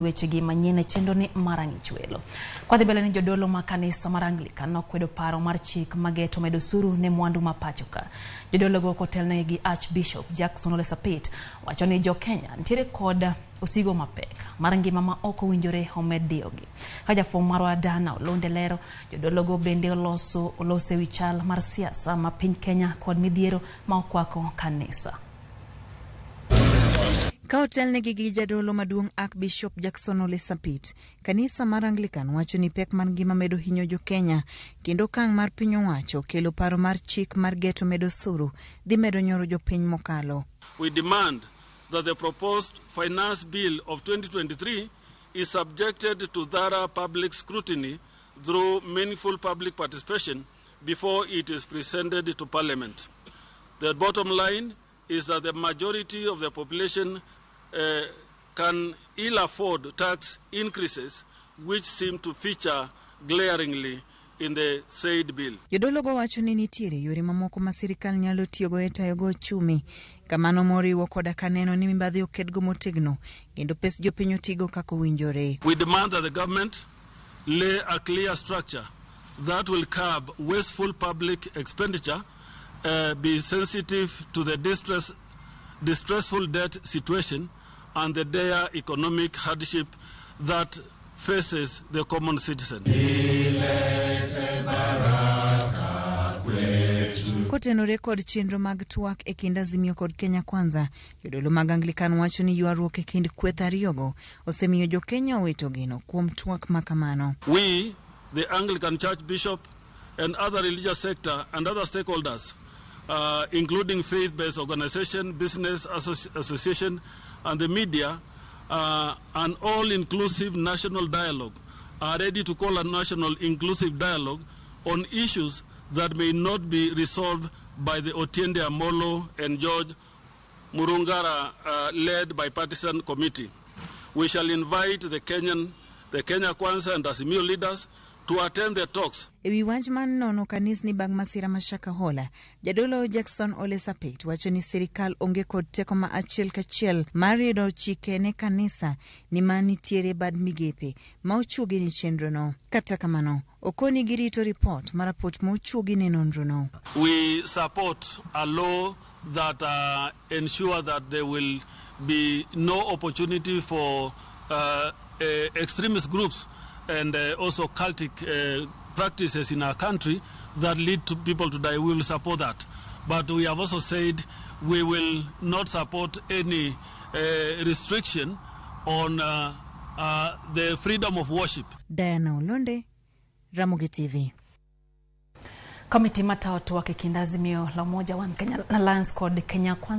Wechegi manyien e chenro ni mar Ang'ich Welo. Kwadhi mbele ni jodolo ma kanisa mar Anglican nokwedo paro mar chik mageto medo osuru ne mwandu ma pacho ka. Jodologo kotelnegi gi Archbishop Jackson Ole Sapit wacho ni jo Kenya nitiere kod osigo mapek mar ngima ma ok owinjore omed diyogi. Ka jafwambo marwa Dana Olonde lero, jodologo bende oloso ewi chal mar siasa ma piny Kenya kod midhiero ma okwako kanisa. Ka otelnegi gi jadolo maduong' Archbishop Jackson Ole Sapit, kanisa mar Anglican wacho ni pek mar ngima medo hinyo jo Kenya kendo okang' mar piny owacho kelo paro mar chik mar geto medo osuru dhi medo nyoro jopiny mokalo. We demand that the proposed Finance Bill of 2023 is subjected to thorough public scrutiny through meaningful public participation before it is presented to Parliament. The bottom line is that the majority of the population can ill afford tax increases which seem to feature glaringly in the said bill. Jodologo wacho ni nitiere yore mamoko ma sirikal nyalo tiyogo e tayogo ochumi, kamano moriwo koda ka neno ni mibadhi okedgo motegno kendo pes jopiny otigo kaka owinjore. We demand that the government lay a clear structure that will curb wasteful public expenditure, be sensitive to the distressful debt situation and the dire economic hardship that faces the common citizen. Kotenore kod chenro mag twak e kind Azimio kod Kenya Kwanza, jodolo mag Anglican wacho ni ywaruok e kind kweth ariyogo osemiyo jo Kenya owito geno kuom twak ma kamano. We, the Anglican Church Bishop and other religious sector and other stakeholders, including faith-based organization, business association, and the media, an all-inclusive national dialogue, are ready to call a national inclusive dialogue on issues that may not be resolved by the Otiende Amolo and George Murugara led bipartisan committee. We shall invite the Kenya Kwanza and Azimio leaders to attend the talks. E wi wach mar nono kanisni bang' masira ma Shakahola, jadolo Jackson Ole Sapit wacho ni sirikal onge kod teko ma achiel kachiel mar riedo chike ne kanisa ni ma nitiere bad migepe ma ochuogi ni chenrono. Kata kamano, okoni girito ripot mar apot ma ochuogi ne nonrono. We support a law that ensure that there will be no opportunity for extremist groups and also cultic practices in our country that lead to people to die. We will support that. But we have also said we will not support any restriction on the freedom of worship. Diana Olonde, Ramogi TV. Komiti matayo twak e kind Azimio la Umoja One Kenya Alliance kod Kenya Kwanza.